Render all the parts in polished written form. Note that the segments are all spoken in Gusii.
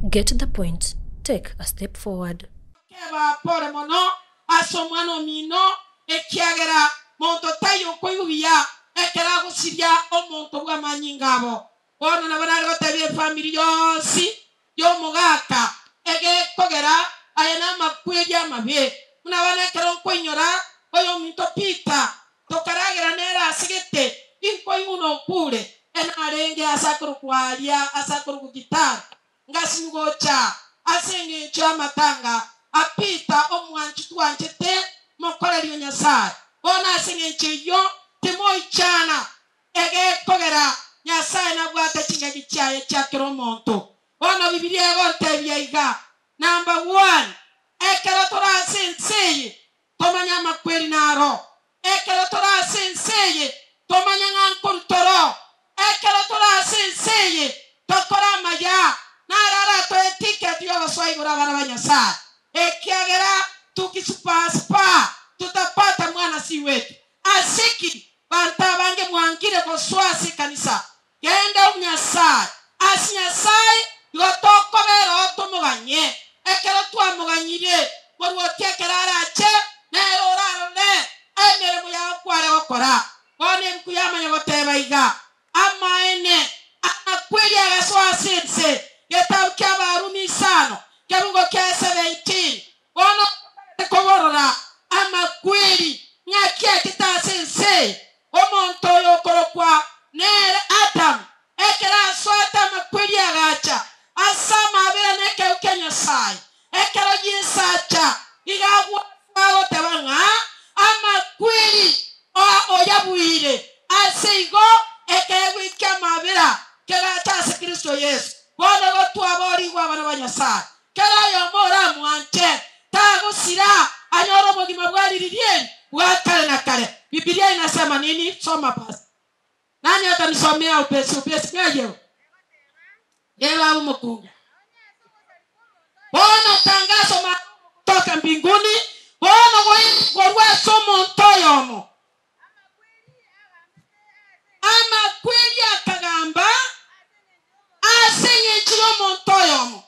Get the point, take a step forward. Keba pore mono ase omwana omino, ekiagera monto taiyo okoigwa buya ekero agosiria omonto bw'amanyinga abo. Bono nabo nare gotebia efamiri yonsi y'omogaka egekogera aya namakweri amabe. Buna bono ekero nkoinyora oyominto Peter, tokaragera nere ase gete, inkoigwa buna okure, enarenge ase akorokwa aria ase akorokwa Gitara, ngasinywa gocha ase engencho y'amatanga a Peter omwanchi twanchete mokoreri o Nyasae. Bono ase engencho eyio timoichana, egekogera Nyasae nabwate chingaki chiaye chia kera omonto. Bono Bibilia egontebia iga, Number one, ekero tore ase ense eye, tomanye amakweri naro. Ekero tore ase ense eye, tomanye ng'a nkoru toro. Ekero tore ase ense eye, tokore amaya, naro aratoe etiketi y'ogosoa igoro abana ba Nyasae. Ekiagera tukisupasupaa, tutapata mwana si wetu. Ase ki banto abange mwangire gosoa ase ekanisa? Genda o Nyasae. Ase Nyasae igo tokobera oo tomoganye. Ekero twamoganyire, moruoti ekero arache, nere orarore emeremo yao kware gokora. Bono ebuku yamanya goteba iga, Amaene, amakweri agasoa ase ense, getabu ki'Abarumi isano, kebungo kia 17. Bono totagete koborora amakweri ng'aki achete ase ense eye. Omonto oyo okorokwa nere Adamu, ekero asoete amakweri agacha ase amabera na ekeegwa kia Nyasae. Ekero Yeso acha, iga agwasoa agoteba ng'a amakweri oyabuire. Ase igo ekeegwa eki ki'amabera kegacha ase Kristo Yeso. Bono igo twaboorigwe abana ba Nyasae. Kera oyomo oramwanche, tagosira, anyore obogima bwa riria eri bwa kare na kare. Bibilia inasema nini? Soma basi. Nani atanisomea upesi upesi? Ng'ai Reba abe omokungu. Bono tangazo maalum kutoka mbinguni, bono korwa ase omonto oyomo. Amakweri akagamba ase engencho y'omonto oyomo.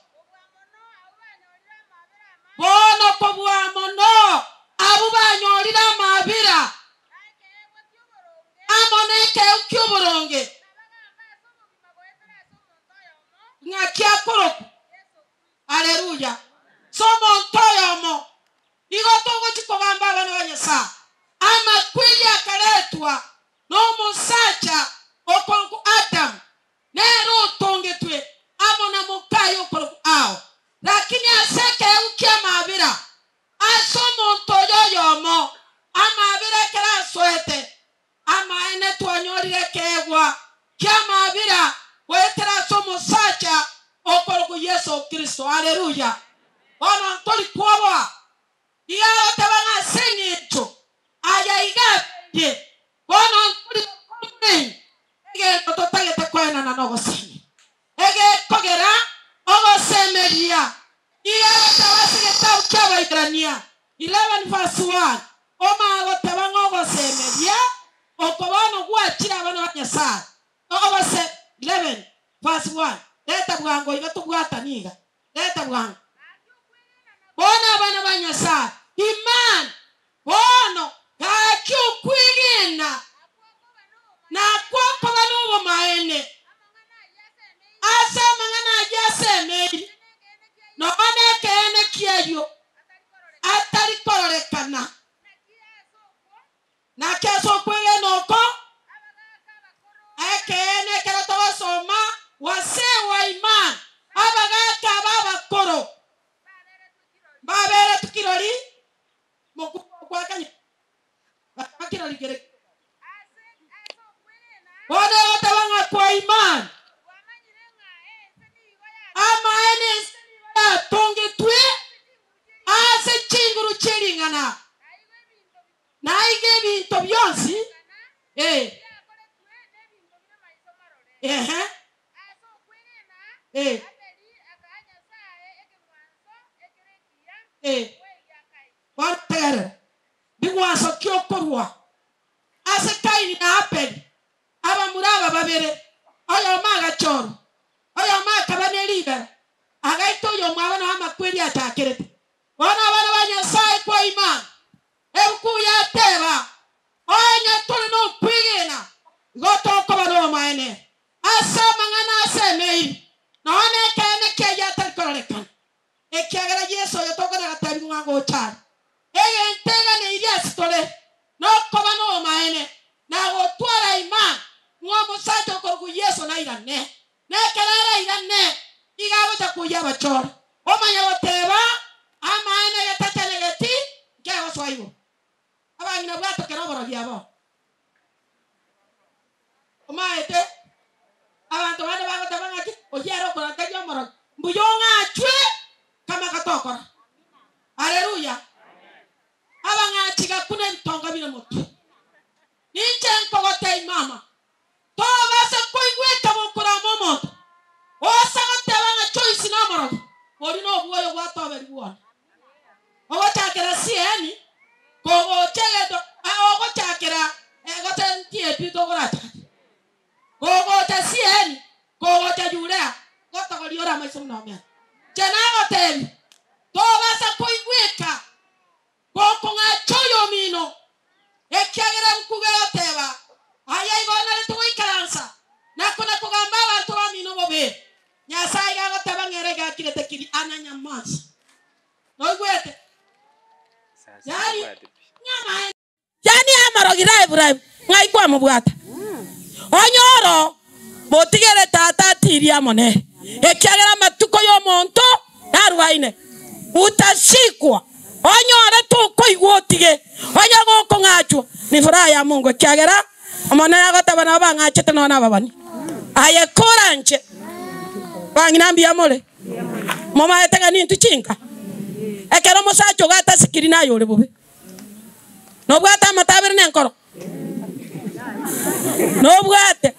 Bono kobua mono abwo banyorire amabera amo nekeegwa ki'oboronge, ng'aki akorokwa. Haleluya! Ase omonto oyomo Nigo togochia kogamba abana ba Nyasae. Amakweri akaretwa nomosacha okorokwa Adamu, nere otongetwe amo na mokaye okorokwa Hawa. Lakini ase ekeegwa ki'amabera ase omonto oyo oyomo, amabera ekero asoete, amaene twanyorire ekeegwa ki'amabera goetera ase omosacha okorokwa Yeso Kristo. Haleluya! Bono ntori kwoboa. Iga agoteba ng'a ase eng'encho aya iga abeire, bono ntori gocomplain egento totagete koenana nogosemeria. Egekogera ogosemeria iga agoteba ase egetabu ki'Abaiberania 11 verse 1, Omanye goteba ng'a ogosemeria oko bono gwachire abana ba Nyasae. Ogose 11 verse 1, Reta bwango iga tobwatanie iga. Reta bwango. Bono abana ba Nyasae, Iman, bono gaki okwegena nakwo okoba nobomaene ase amang'ana ayio asemeiri, nonya nekeene ki'ayio atari kororekana. Naki ase okwegena oko, ekeene ekero togosoma, Wazee wa iman, abagaaka aba abakoro, mbaberetwe kirori mokungu okwakanya bakaba kirori kere Bono egoteba ng'a kwa iman, amaene ense nigo yatongetwe ase chinguru chie ring'ana. Naiga ebinto bionsi, ee, ehe, ee, ee. Bono tegerera, bing'wanso ki okorua ase Kaini na Abeli, abamura aba babere, oyomo agachorwa, oyomo akaba ne ribero, agaitwa. Amakweri achakerete. Bono abana ba Nyasae kwa imani, ebuku yateba, Onye tore nokwegena, igo tokoba nobomaene ase amang'ana ase emeiri, nonya nekeene kiaye atari kororekana. Ekiagera Yeso oyo tokona agatebiwa ng'a ngocha are. Egento eganeirie ase tore nokoba nobomaene na gotwara imani ng'a omosacha okorokwa Yeso nairane. Na ekero arairane, igo agocha koyia abachore. Omanye goteba, Amaene getachanegeti nkegosoa igoro. Abang'ina bwatokera oborogi abo. Omaete, abanto bande bagoteba ng'aki, Oyio ere okoranteria omorogi, mbuya ong'achwe kama gatokora. Haleluya! Abang'achi gakuna ebitonga bire motwe. Ninche nkogotebia mama, Tobasa koigweta gokorama omonto osa goteba ng'a Joyce nomorogi, oria nobwoyo gwatoberigwe one. Ogochakera CN kogocha egento ogochakera gose nTAP togorachake. Kogocha CN kogocha Urea gotogoria ore amaiso buna omena. Inche nagotebia tobasa koigweka Gokong'acha oyomino, ekiagera ebuku egoteba, Aya igo narete goikaransa na kona-kogamba abanto bamino bobe. Nyasae iga agoteba ng'a ere iga akirete kiri ananyamansa. Noigwete? Yaani ng'amaene. Yaani amorogi raibu raibu ng'ai kwamobwata? Onye oro motigere tata atirie amo nere, ekiagera amatuko y'omonto narubaine. Utasikwa, onyore tokoigwa otige, onye gokong'achwa ni furaha ya Mungu, ekiagera Omonene agoteba nabo bang'achete nonya nababani. Aye koranche, bang'ina mbuya more, momaete ng'a nintwe chinka. Ekero omosacha ogo atasikiri naye ore bobe. Nobwate amatabere na enkoro? Nobwate.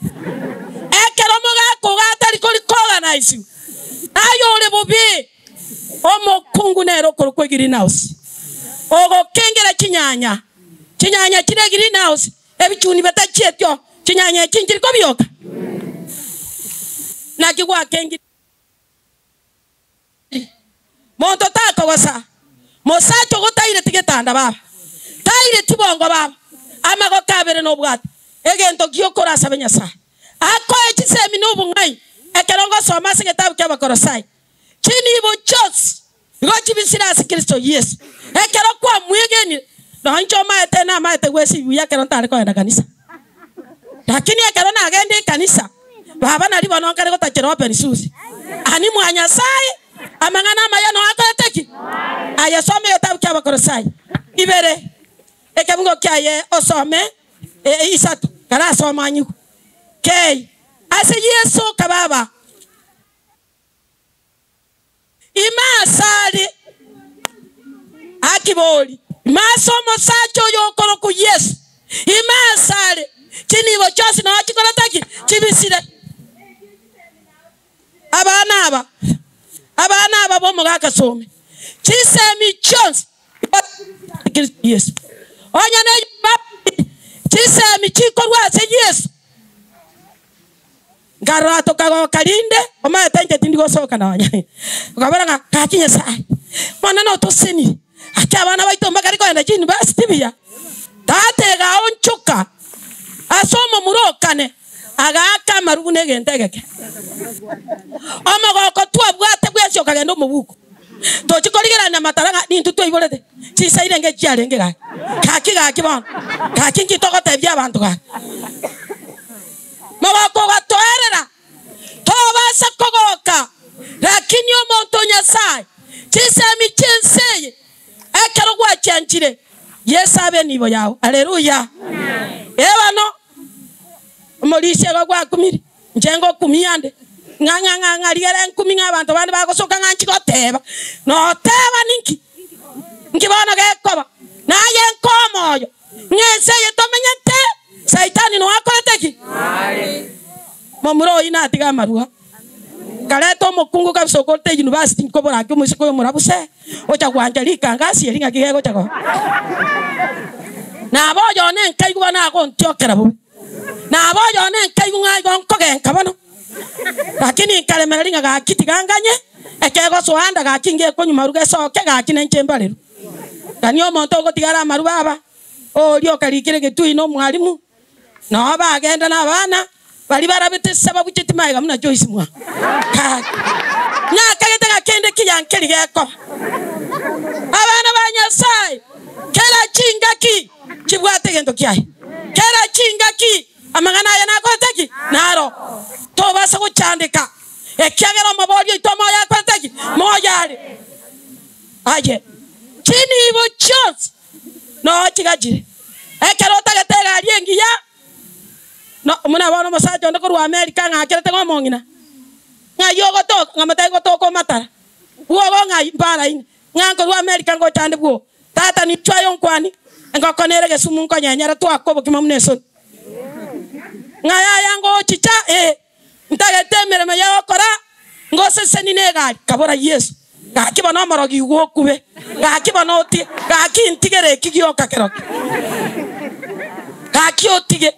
Ekero omogaka ogo atari kori-organisiwa, aye ore bobe. Omokungu nere okorokwa egreenhouse, ogokengera chinyanya, chinyanya chire egreenhouse, ebichuni batachieti oo, chinyanya echi nchiri kobioka? Naki gwakengire? Monto takogosa mosacha ogo taireti getanda baba, taireti bongo baba, amagoko abere nobwate egento giokorasabe Nyasae akoe chisemi na obong'aini. Ekero ngosoma ase egetabu ki'Abakolosai, chinibo chionsi nigo chibisire ase Kristo Yeso. Ekero kwamwegenire, nonya inche omaete namaete gwesibia buya ekero ntare kogenda kanisa. Lakini ekero nagenda ekanisa, baba naria bono nkare gotachera open shoes. Ani mwa Nyasaye, amang'ana amaya noyo akorete ki? Aye soma egetabu kia Abakolosai ibere, ekebungo kiaye osome isato, karasome anyigwe. Kei, ase Yeso kababa. Ime asare akibori, ime ase omosacha oyo okorokwa Yeso, ime asare chinibo chionsi nao chikorete ki? Chibisire. Abana aba, abana aba b'omogaka some, chisemi chionsi Kristo Yeso. Onye ne chisemi chikorwa ase Yeso. Nkarora tokagoka rinde, omanyete inche tindi gosoka nonya. Nkabora ng'a gaki Nyasaye, bono notosenie, ake abana baito mbakare kogenda chiuniversity buya. Tata egaonchoka ase omomura okane, agaaka amaru buna egento egeke. Omogoko twabwate bwensi okagenda omobuko. Tochi korigerania amatara ng'a nintwe twaiborete, chinsa irenge echiarenge gaki. Gaki gaki bono, gaki nki togotebia abanto gaki? Mogoko ogatoerera, tobasa kogoka, lakini omonto o Nyasae, chisemi chi'ense eye, ekero gwachianchire, Yeso abe enibo yao. Haleluya! Ee bono, omorisia igo gwakumire, inche ngokumia nde, ng'a ng'a ng'a ng'a rigere nkumi ng'a abanto bande bagosoka ng'a nchigoteba, noteba ninki? Nki bono gekoba? Naye nkoa omoyo. Ng'a ense eye tomenyete, Saitani noe akorete ki? Momura oyio natiga amarwa, nkareta omokungu kabisa okorete university nkobora nki omoiseke oyo omorabuse ocha gwancha rikangasi eri ng'aki gegocha koba. Nabo oyo one nkaigwa bono agontiokera bobe. Nabo oyo one nkaigwa ng'a igo nkogenka bono. Lakini nkaremereria ng'a gaki tiga nganye, ekegosoa anda gaki ngekonywa maru gesoke gaki nenche mbarerwe. Gania omonto ogotigara amaru baba, oria okarikire egetui na omwalimu, Nao bagenda nabana baria barabete esababu chitimaiga buna Joyce mwa. Gaki, nakagete ng'a kende kiya nkeri gekoba. Abana ba Nyasae, kera chingaki chibwate egento kiaye. Kera chingaki amang'ana aya nakorete ki? Naro. Tobasa gochandeka, ekiagera omobori oito omoyo akorete ki? Moyo are. Aye, chinibo chionsi Noo chigachire. Ekero otagete egari engiya, no, buna bono omosacha onde korwa America ng'akerete ng'a omong'ina, ng'ai ogotoka, ng'a motebie gotoka omatara, bwogo ng'ai mpara ine, ng'a nkorwa America ngocha ande bwogo. Tata ninchwe aye onkwani, engoko nere gesumu nkonyenyera twakwa obokima buna esoni. Ng'a yaya ngochicha, ee. Ntagete emeremo y'ogokora, ngoseseni negari. Kabora Yeso, Gaki bono omorogi igwa okube, gaki bono otige, gaki ntigere eki gioka kerokio, gaki otige.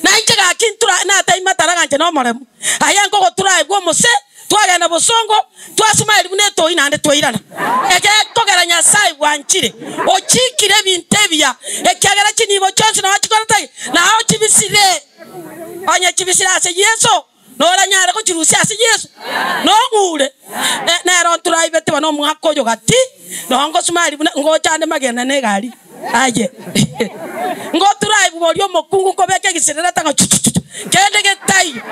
Nainche gaki ntura nataima taraga inche nomoremu, aye nkogotura aye bw'omose, twagenda bosongo, twasuma eri buna etoi naende twairana. Egekogera Nyasae bwanchire, ochikire ebinto ebiya, ekiagera chinibo chionsi nao chikorete ki? Nao chibisire. Onye chibisire ase Yeso, noranyare gochirusia ase Yeso? Nong'ure. Nero nturaibete bono omwaka oyo gati, noo ngosuma aria buna ngocha ande magena na egari. Aye. Ngoturaibu oria omokungu nkobeka egisererete ng'a chuchuchuchu, kende getaiyo.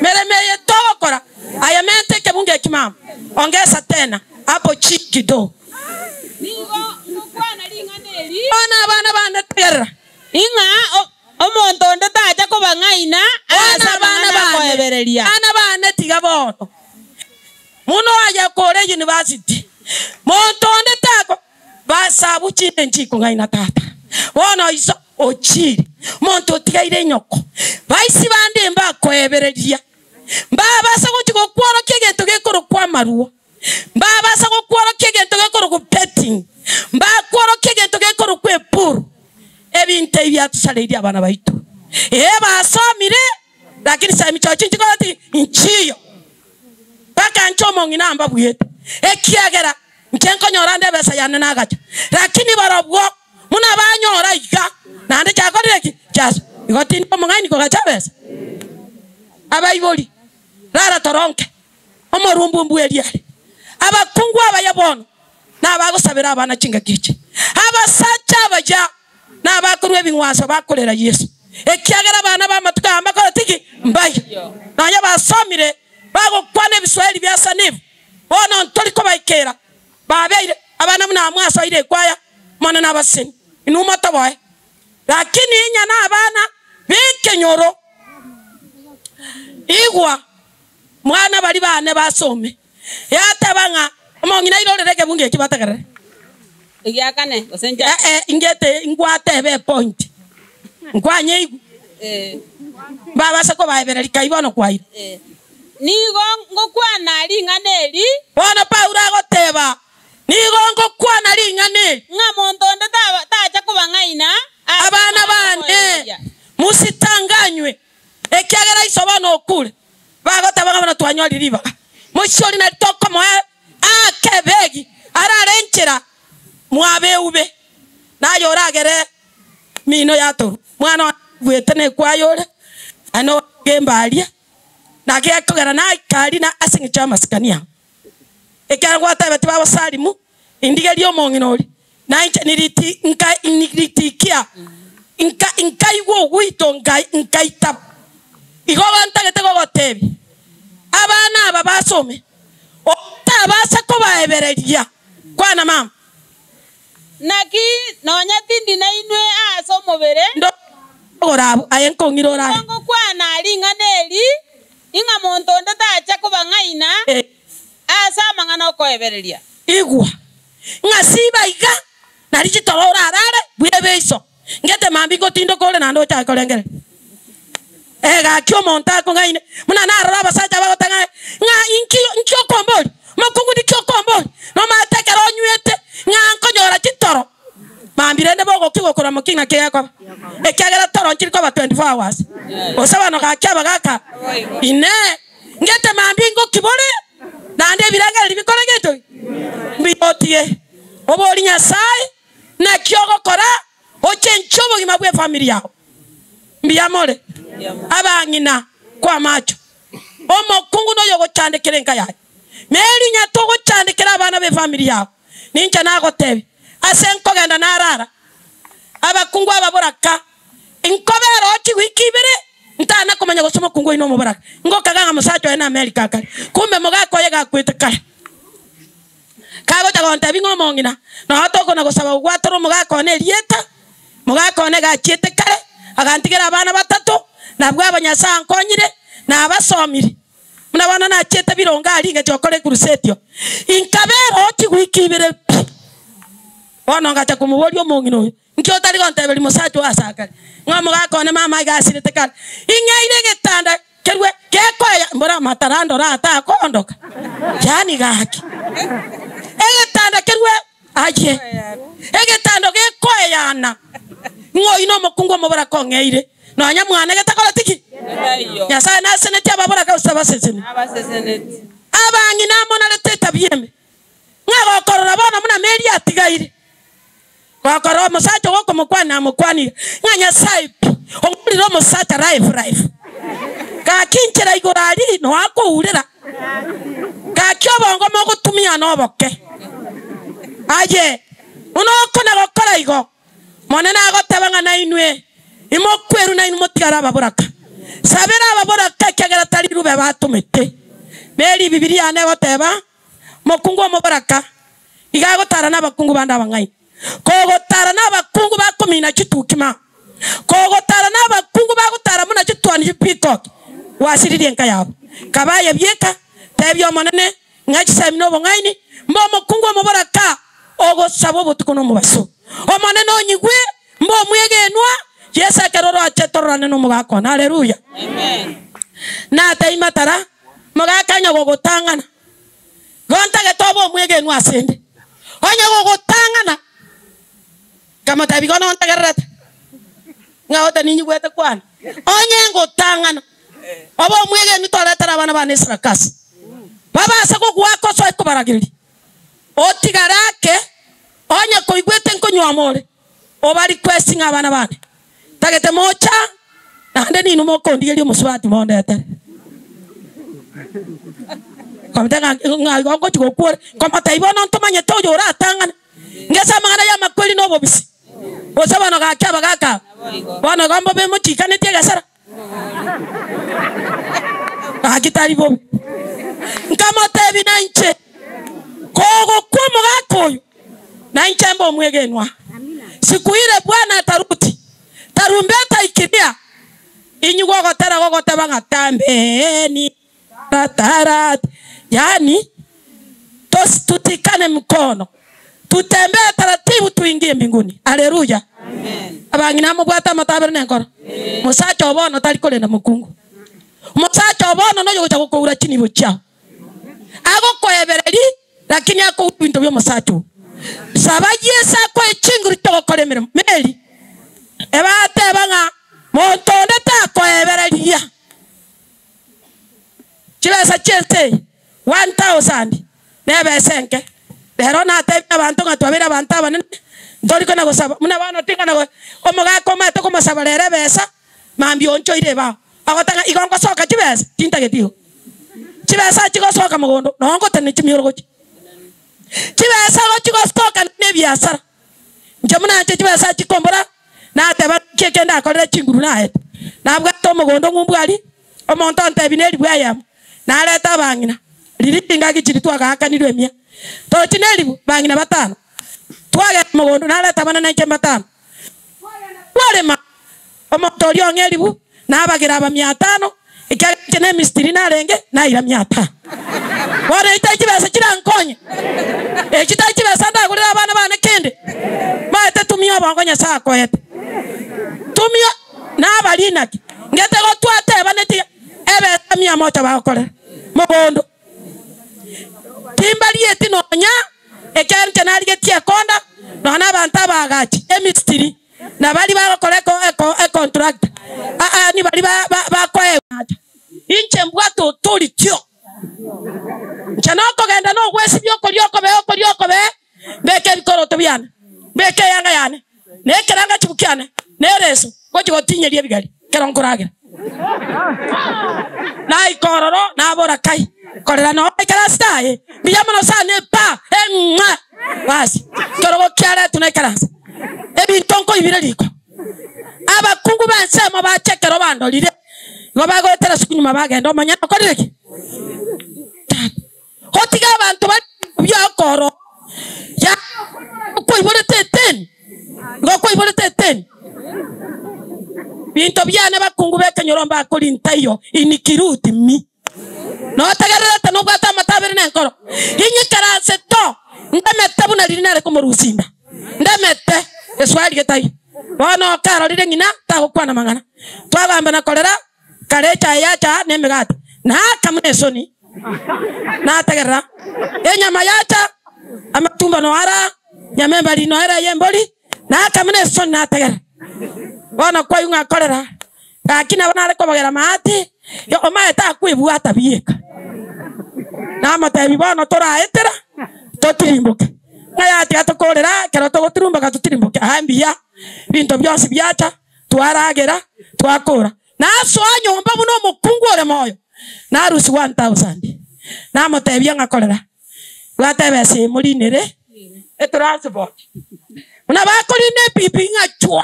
Meremo eye togokora, aye menta ekebungo eki mama, ongeza tena hapo chini kidogo. Nigo ngokwana ring'ana eri. Bono abana bane tegerera. Ing'a omonto onde tacha kobang'aina Bono ase abana amang'ana bane, akoebereria. abana bane tiga bono. Muno aye kore university. Monto onde tako basabu chinde nchikong'aina tata. Bono iso ochire. Omonto otigaire nyoko. Baisi bande mbakoebereria. Mbabasa gochia gokworokia egento gekorokwa amarwa. Mbabasa gokworokia egento gekorokwa betting, mbakworokia egento gekorokwa epuru. Ebinto ebi biatosareirie abana baito. Ee, basomire, lakini semi chao chinchikoreti nchiyo. Mpaka inche omong'ina mbabuete, ekiagera inche nkonyora nde ebesa yane nagacha, lakini barobwo buna banyora iga, naende chiakorire ki? Chiaso. Igo tindi omong'aini kogacha ebesa? Abaibori, rara toronke. Omorumbu mbw'eriare. Abakungu abaya bono nabagosabera abana chingaki echi. Abasacha abaya nabakorua ebing'wanso bakorera Yeso, ekiagera abana b'amatuko aya mbakoreti ki? Mbayo. Nonya basomire bagokwana ebiswahili bia sanifu, bono ntori kobaikera. Babeire abana buna aba mwasoire ekwaya mono nabaseni, inwe motoboe. Lakini inya nabana b'ekenyoro. Igwa! Mwana baria baane basome. Yateba ng'a omong'ina airorere ekebungo eki bategerere. Egiakane gose ncha. Eh, ingete ngwatebe epoint. Nkwanyeigwe. Mbabase kobaebereria kai bono kwaire. Nigo ngokwana ring'ana eri. Bono Paulo agoteba, Nigo ngokwana ring'ana eri. Ng'a monto onde tacha kobang'aina ase Abana amang'ana baane, okoebereria. mositanganywe, ekiagera iso bono okure. Bagoteba ng'a bono twanyorire ribaga, mochie oria nari tokomoa aake ebegi, arare enchera mwabeube, naye oragere mino yatorwa. Mwana one oigwete nekwaya ore, aye nogemba aria, naki gekogera naika aria na ase eng'encho y'amasikani ao. Ekiagera gwatebetie baba Salimu, Indigerie omong'ina oria, na inche niriti nka niritikia, nka nkaigwa ogwito nka nkaitaba. Igo ntagete gogotebia, abana aba basome, otabasa kobaebereria. Kwana mama. Naki nonya tindi nainwe aase omobere. Ndogora abwo, aye nkong'ira orare. Nigo ngokwana ring'ana eri, ing'a monto onde tacha kobang'aina ase amang'ana okoebereria. Igwa, ng'a siba iga, nari chitoro orarare bwebe iso, ngete mambia ngotindoka ore naende ochake korengereria. Ee, gaki omonto akong'aine, buna narora abasacha bagotang'ana, ng'a inki inki okomboria? Mokungu niki okomboria? Nomanyete ekero onywete ng'a nkonyora chitoro? Mambia. Mambia rende bogokia gokorwa mokia ng'aki gekoba, ekiagera toronchiri koba 24 hours. Gose bono gaki abagaka, Inee, ngete mambia ingoki bore, naende ebirengererio bikore gento ki? Mbuya otige oborie Nyasae, naki ogokora ochenchie obogima bw'efamiri yao. Mbuya more, abang'ina kw'amacho. Omokungu noyo ogochandekera enka yaye, na erinya togochandekera abana b'efamiri yao. Ninche nagotebia, ase nkogenda narara abakungu ababoraka, nkobera oo chiwiki ibere, ntana komanya gose omokungu oino omoboraka. Ngokaga ng'a mosacha oye n'Amerika akare, kumbe mogaka oye gakwete kare. Kagocha gontebia ng'a omong'ina, noo tokona gosaba gogwatora omogaka one erieta, mogaka one gachiete kare, agantigera abana batato, nabwo aba Nyasae ankonyire, nabasomire. Buna bono nachiete birongo aria ingacha gokora ekuruseti oo, inkabera oo chiwiki ibere pi. Bono ngacha komoboria omong'ina oyo, Nki otari gonteberia mosacha oo ase akare, ng'a omogaka one mama iga asirete kare? Ing'eire egetanda kerue gekoeya, mbora amatara ndore atakoondoka, yaani gaki. Egetanda kerue aye, egetanda gekoeyana, ng'a oyio nomokungu omoboraka ong'eire, nonya mwana getakoreti ki? Nyasae nasenetie ababoraka gose tabaseseni? Abang'ina amo narete etabia eme, ng'a gokorora bono buna Meri atigaire, Gokora omosacha ogokomokwana namokwanire, ng'a Nyasae pi, ong'urire omosacha life life. Gaki inchera igoro aria noa akourera, gaki obongo mogotumia noboke. Aye, buna okona gokora igo, Monene agoteba ng'a nainwe imokwerwe nainwe motigare ababoraka. Sabera ababoraka ekiagera tari rube batomete. Neri Bibilia yane egoteba, Mokungu omoboraka Iga agotara nabakungu bande abang'aini, kogotara nabakungu bakomina chitukima, kogotara nabakungu bagotara buna chitwani chi'peacock, gwasiririe enka yabo. Kaba aye bieka, tebia Omonene, ng'a chisemi na obong'aini, mbe omokungu omoboraka ogosaba obotuko na omobaso. Omonene onyigwe, mbe omwegenwa, Yeso ekero oroche tororane nomogaka one. Haleluya! Nateima tara, mogaka onye gogotang'ana. Gontagete obe omwegenwa asende, onye gogotang'ana, nkamotebia, Igo nontegererete, ng'a ote ninyigwete kwane, onye ngotang'ana, obe omwegenwa toretera abana bane esarakasi, babase gogoaka osoe kobaragereria. Otigare ake, onye koigwete nkonywoma ore, oba request ng'a abana bane, ntagete mocha, naende ninwe mokondigeria omosubati mondetere. Nkomotebia ng'a ng'a igo ngochia gokwa ore, nkomotebia bono ntomanyete oyo oratang'ane, ngese amang'ana ya amakweri na obobisi, gose bono gaki abagaka aba, bono igo mbobe mochikanetie egesera. Gaki tari bobe. Nkamotebia na inche, Kogokwa omogaka oyo, na inche mbe omwegenwa. Siku ile Bwana ataruti tarumbeta ikiria, inyigwe ogotera gogoteba ng'a Tambeni tarat, yaani tos tutikane mkono, tutembee taratibu tuingie mbinguni. Haleluya! Abang'ina mobwate amatabero na enkoro. Mosacha o bono tari korenda mokungu. Omosacha o bono noyo ogocha gokoura chinibo chiao. Agokoebereria lakini akoura ebinto bi'omosacha oo. Saba Yeso akoe chinguru chi'ogokora emeremo. Mary ebateba ng'a monto onde takoebereria. Chibesa chi'ense eye, 1000, nebesa enke. Rero natebie abanto ng'a twabeire abanto abanene, ntori kona gosaba, buna bono ting'ana go omogaka omanyete komosaba rero ebesa, mambia onchoire ebao. Agoteba ng'a igo ngosoka chibesa, tintageti igo. Chibesa chigosoka mogondo, noo ngotenena chimioro gochia. Chibesa gochi gosoka na ebiasara. Inche buna inche chibesa chikombora, nateba naki eke ndakorere chinguru naete. Nabwate omogondo ng'umbu aria, omonto ontebia neribu eyemo, narete abang'ina, riria chingaki chiria twagaakanirwe emia. Tochi neribu, bang'ina batano, twagenda mogondo narete abana nainche mbatano. Twagenda twarema, omonto oria ong'a eribu, nabagera aba mia tano, ekiagera inche nemistiri narenge, naira mia tano. Bono echi tari chibesa chirankonye, echi tari chibesa ndagorere abana bane kende. Maete tumia obongo Nyasae akoete. Tumia nabaria inaki, ngete gotwatebaneti ebesa mia moja bagokorera mogondo. Timbarieti nonya, ekiagera inche narigetie ekonda, Nonya na abanto abaagachi, emistiri, na baria bagokora eko, eko, econtractor, a- yaani baria ba, ba, bakoegwa. Inche mbwate otoritio. Inche nokogenda nogwesibia okoria okobee, okoria okobee, mbeke ebikoroto biane, mbeke eyanga yane, na ekeranga chibu kiane, na ereso, ngochia gotinyeria ebigari ekero nkoragera. Naika ororo, nabora, Kai, korera noo naikarasete aye, mbuya mono sana epa, eng'we! Basi, ekerogo kiaretwe naikaransa, ebinto nkoibire riko. Abakungu b'ensemo bacha ekero bandorire, igo bagoetera suku nyuma bagenda, Omonyene okorire ki? Tata. Gotiga abanto bare bi'okoro ya koiborete eteni, igo koiborete eteni. Binto biane bakungu b'ekenyoro mbakori ntaiyo inikiruti mi. Notegererete nobwate amato abere nenkoro, inyikaranse to ndemete buna riria nare komorusia inda, ndemete eswari getaiyo. Bono karorire ng'ina tagokwana mang'ana, twagamba na korera Kare echae yacha nemegati, na akamuna esoni, nategerera enyama yacha, amatumbo noara, nyama embari noera ey'embori, na akamuna esoni nategerera. Bono kwaigwa ng'a korera, gaki nabo nare kobagera maati, omaete akwebwata bieka. Namotebia bono toraetera, totirimboke. Ng'a yatiga tokorera, ekero togotirumboka totirimboke, aa mbuya, ebinto bionsi biacha. Twaragera, twakora. Nasoa nyomba buna omokungu ore moyo, narusia 1000. Namotebia ng'a korera, bwata ebesa eye morinere etransport. Buna bakorina epipi ng'a chwa.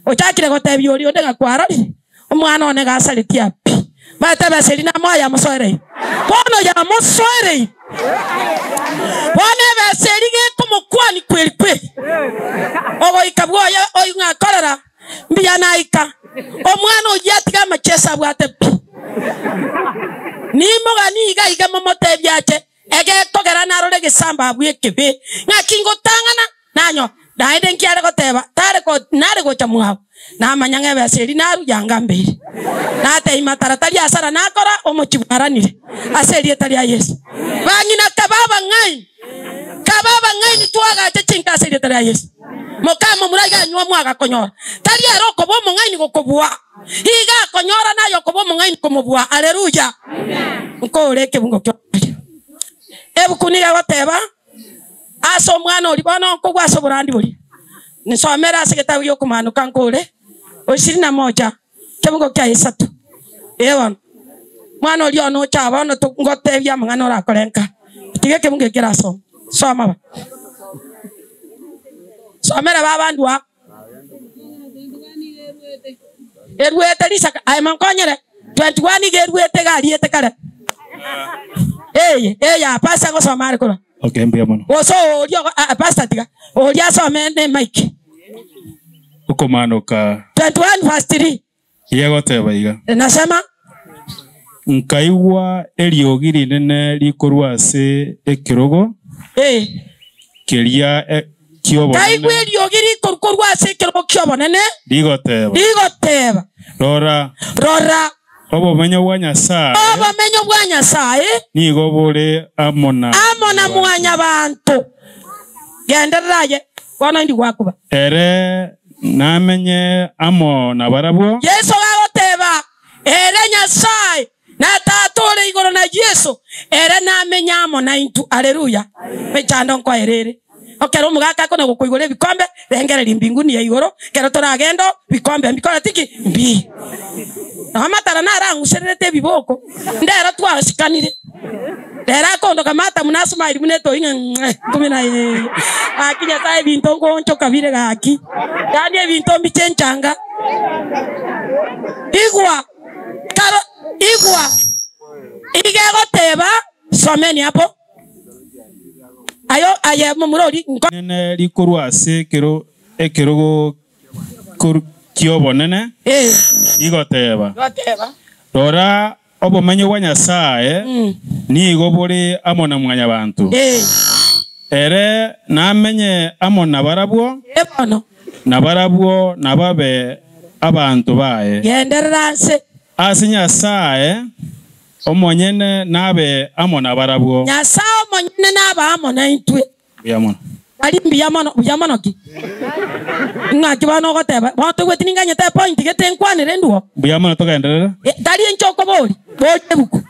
Ochakire gotebia oria onde ng'a kwarorire, omwana one gasaretie aa pi. Bwata ebesa eria namoa yamosoereire. Bono yamosoereire. Bono ebesa eria gekomokwania kweri kweri. Ogoika bwoye oyio ng'a korera, Mbuya naika, omwana oyio atige amacheso abwate pi. Nimoganie iga iga momotebie ache, egekogera narore egesambo abwo ekebe. Ng'aki ngotang'ana? Nanyora, naende nki are goteba? Tare go, nare gocha mwabo. Namanya ng'a ebesa eria narua yangambeire. Natebia matara tari asara nakora, omochie bwaranire, ase erieta ria Yeso. Bang'ina kaba abang'aini, kaba abang'aini twagache chinka ase erieta ria Yeso. Mokamomura iga anywa mwagakonyora. Tari ere okoba omong'aini gokobua, iga akonyora naye okoba omong'aini komobua. Aleluya! Nkore ekebungo ki'omoerio. Ebuku nigo egoteba, Ase omwana oria bono nkogwa ase oborandi boria, nsomere ase egetabu gi'okomaanoka nkore o ishirini na moja, ekebungo kia isato. Ee bono, omwana oria one ocha aa bono ngotebie amang'ana orakore nka. Tiga ekebungo eke kerasome. Soma ba. Somera ba abandu aa. Eruete risaka, aye monkonyere, 21 iga eruete iga ariete kare. Eye, eye aa pastor agosoma are korwa. Okay, mbuya mono. Gose oria ogo- ah, pastor tiga, oria asome ne mic. Okomanoka 21 verse 3 iga egoteba iga. Nasema. Nkaigwa eriogi rinene rikorwa ase ekerogo Ee. keria ki'obonene. Nkaigwa eriogi rikorwa korwa ase ekerogo ki'obonene. Rigoteba. Rigoteba. Rora! Rora! Obomenyo bwa Nyasae. Obomenyo bwa Nyasae. Nigo bore amo na. Amo na mwanyabanto. Genderera aye, bono indi gwakuba. Ere namenye amo nabarabwo. Yeso gagoteba, Ere Nyasae, na Tata ore igoro na Yeso, ere namenye amo naintwe. Aleluya! Emechando nkoera ere. Ekero omogaka akona gokoigora ebikombe, rengereria mbinguni ya igoro, ekero toragende oo, bikombe mbikoreti ki? Mbi. Nao amatara narang'usererete ebiboko, ndero twasikanire. Rero akondoka mata buna asmile buna etoi ng'a ng'e kumi na ee. Gaki Nyasae ebinto nkoonchoka bire gaki. Yaani ebinto mbiche enchanga. Igwa, karo, igwa, iga egoteba, someni hapo. Ayo, aye momura oria, nko. Rinene rikorwa ase ekero ekerogo ki'obonene, rigoteba, Rora, obomenyo bwa Nyasae nigo bore amo na mwanyabanto, ere namenye amo nabarabwo, na barabwo nababe abanto baye. Ase Nyasae omonyene nabe amo nabarabwo. Nyasae omonyene nabe amo naintwe. Mbuya mono. Tari mbuya mono, buya mono ki? Ng'aki bono ogoteba, bono toigweti ninganyete epoint gete nkwanere ndwo? Mbuya mono togenderere. Eh, tari inche okoboria, boria ebuku.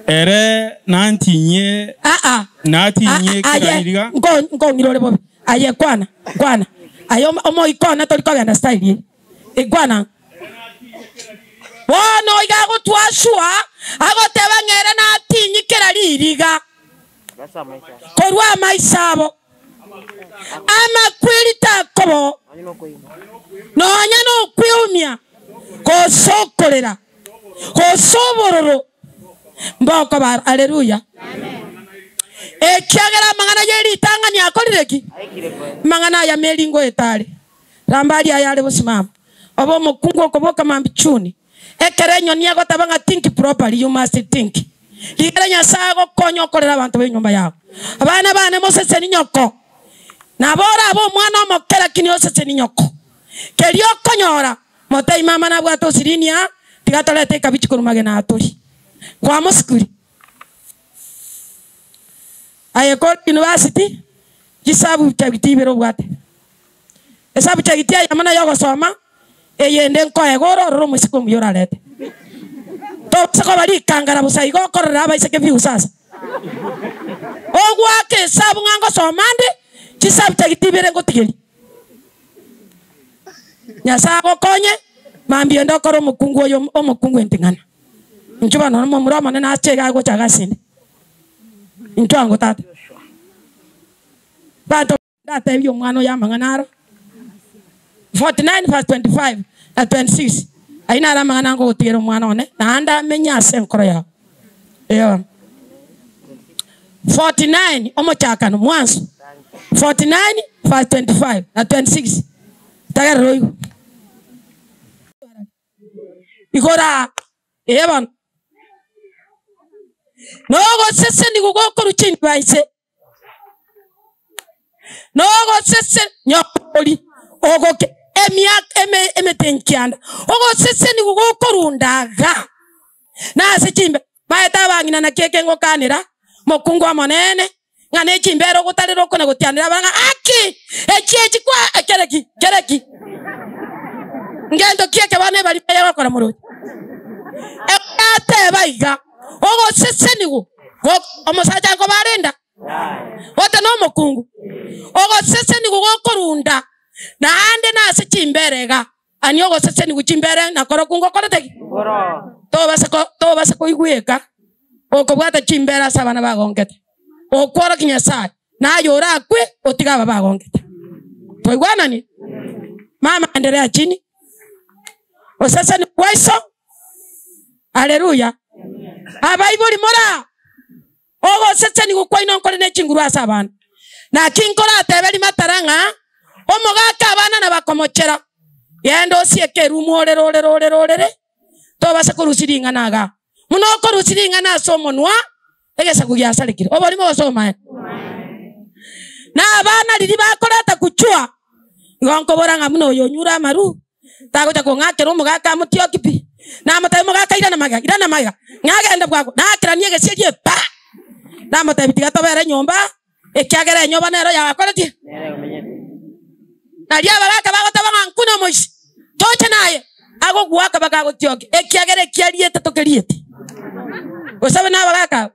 Ere nantinyie, Aa, natinyie Ah, kera aye, riria. nko- nkong'ira ore bobe. Aye kwana, kwana. Aye omo- omoika one tori kogenda style eye. Eh, kwana. Bono iga agotwasua, agoteba ng'a ere natinyi kera ririga. Korwa amaiso abo amakweri takoba nonya nokweumia, gose okorera, gose obororo, mbokoba. Haleluya! Ekiagera amang'ana ye ritang'ani akorire ki? Amang'ana aya meringo etare ramba aria ayare bosimama. Obe omokungu okoboka mambia chuni. Ekero enyoni egoteba ng'a think properly, you must think. Rigera Nyasae agokonye okorera abanto b'enyomba yao. Abana bane moseseni nyoko. Nabo orabe omwana omoke lakini oseseni nyoko. Keria okonyora, motebie mama nabwate osirini aa, tiga torete ekabichi korwa magena aa torie. Kwamosikiri. Aye kore university, chisubject ibere obwate. Esubject eyemo nayo ogosoma, eyende nkoega ore ororo omosike omuya orarete. Tobasa koba rikangara bosa igo okorora abaiseke view sasa. Ogoaka esabu ng'a ngosoma nde, chisubject ibere ngotigeria. Nyasae agokonye, mambia ende okore omokungu oyo omokungu enting'ana. Inchuo bono momura omonene ache iga agocha iga asende. Inchuo ango tata. Banto. Ndatebie omwana oyo amang'ana aro. 49 verse 25 na 26, Ayio naro amang'ana ngogotigera omwana one, naende amenye ase enkoro yao. Eyo. 49 omochakano, mwanso. 49 verse 25 na 26, Tegerera oigwe. Igoro aa, ee bono. Nogosesenigwa gokorwa chindiba inse. Nogosese nyokori ogoke emiaka eme emetenkianda, ogosesenigwa gokorunda iga nase chimbe. Maete abang'ina naki eke ngokanera, mokungu omonene, ng'a ne chimbere ogotarera okona gotianera abana ng'a aki! Echi echi kwa kere ki? Kere ki? Ngento ki eke bono ebari eye egokora moroche? Egateba iga, ogosesenigwa go omosacha nkobarenda Gote nomokungu, ogosesenigwa gokorunda, naende nase chimbere iga. Ani ogosesenigwa chimbere nakorokwo ngokorete ki? Tobasa ko tobasa koigweka okobwata chimbere ase abana bagonkete. Okworokia Nyasae, naye orakwe otige aba bagonkete. Twaigwanani? Mama endelea chini. Osesenigwa gwa iso. Haleluya. Abaibori moraa. Ogosesenigwa kwaino nkore ne chinguru ase abana. Naki nkoratebe rimatara ng'a omogaka abana nabakomochera, genda osieke erumu orere orere orere orere, tobasa korusia ring'ana igaa. Buna okorusia ring'ana ase omonwa, egesaku giasarekire. Oborimo gose obomaene? Na abana riria bakoreta kuchua, igo nkobora ng'a buna oyo onyure amaru, Tagocha kong'akera omogaka amotioki pi, namotebia, Omogaka, irana magega, irana magega, ng'agende bwango. Naakeranie egesieri pa! Namotebia, Tiga tobere nyomba, ekiagera enyoba nero yagakoretie. Nario abagaka bagoteba ng'a nkune omoisia, toche naye, agogoaka bakagotiokia, ekiagera ekiariete tokerieti. Gose abe nabagaka abwo?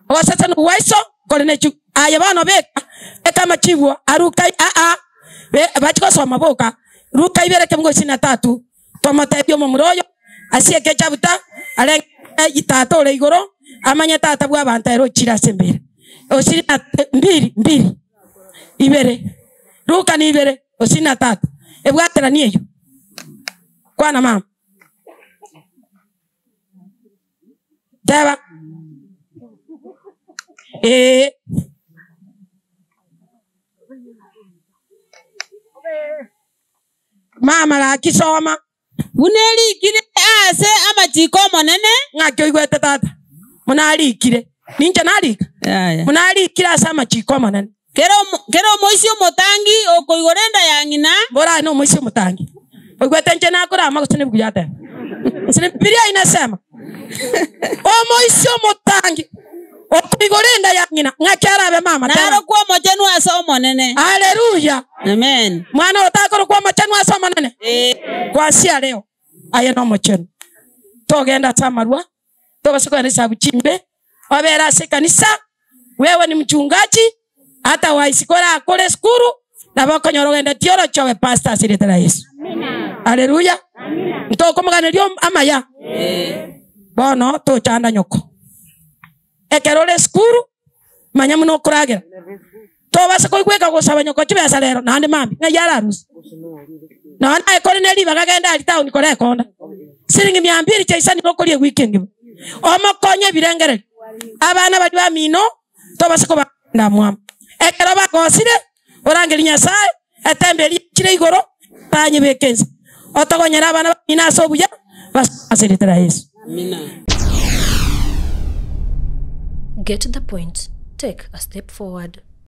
Ogosesenigwa gwa iso kore ne chi aye bono beka, beka amachibu aruka aa. Bachia gosoma boka Luka ibere ekemungo isini na tatu, tomotebie omomura oyo asieke echabuta arenge tata ore igoro, amanye tata bw'abanto ere ochire ase embera. Isini na mbiri mbiri ibere, Luka ni ibere isini na tatu, ebwateranie eyio. Kwana mama. Teba, Ee. Mama gaki soma. Buna erikire ase amachiko 'Omonene. Ng'aki oigwete tata? Buna arikire. Ninche narika? Yaya. Buna arikire ase amachiko 'Omonene. Kera omoisia omotangi okoigora enda ya ng'ina. Mbora aye nomoisia omotangi. Oigwete inche nakorama gose nebuku yateba? Gose ne Bibilia inasema? Omoisia omotangi. Okoigora enda ya ng'ina, ng'aki arabe mama? Teba. Narokwe omochenu ase Omonene. Haleluya! Amen. Mwana oyo takorokwa omochenu ase Omonene? Ee. Kwasia reo, aye nomochenu. Togenda ase amarwa, tobasa kogenda chisabu chimbe, obere ase ekanisa, wewe ni mchungaji, hata waisi korakore esukuru, nabo okonyora ogendetie oroche obe pastor ase erieta ria Yeso. Haleluya! Ntokomoganeria amaya. Bono tochanda nyoko. Ekero ore esukuru, manya buna okoragera. Tobasa koigweka gosaba nyoko chibesa rero naende mambia, ng'ai ararusie? Nonya naye kore ne ribaga genda aria town kore ekonda. Siringi mia mbiri chiaisanire okoria ewiki engima. Omokonye ebirengererio. Abana baria bamino tobasa kobakenda mwamo. Ekero bagosire, orangerie Nyasaye, etembe eria yachire igoro, tanyebeke inse. Otogonyere abana bamino ase obuya, basome ase erieta ria Yeso. Get the point, take a step forward.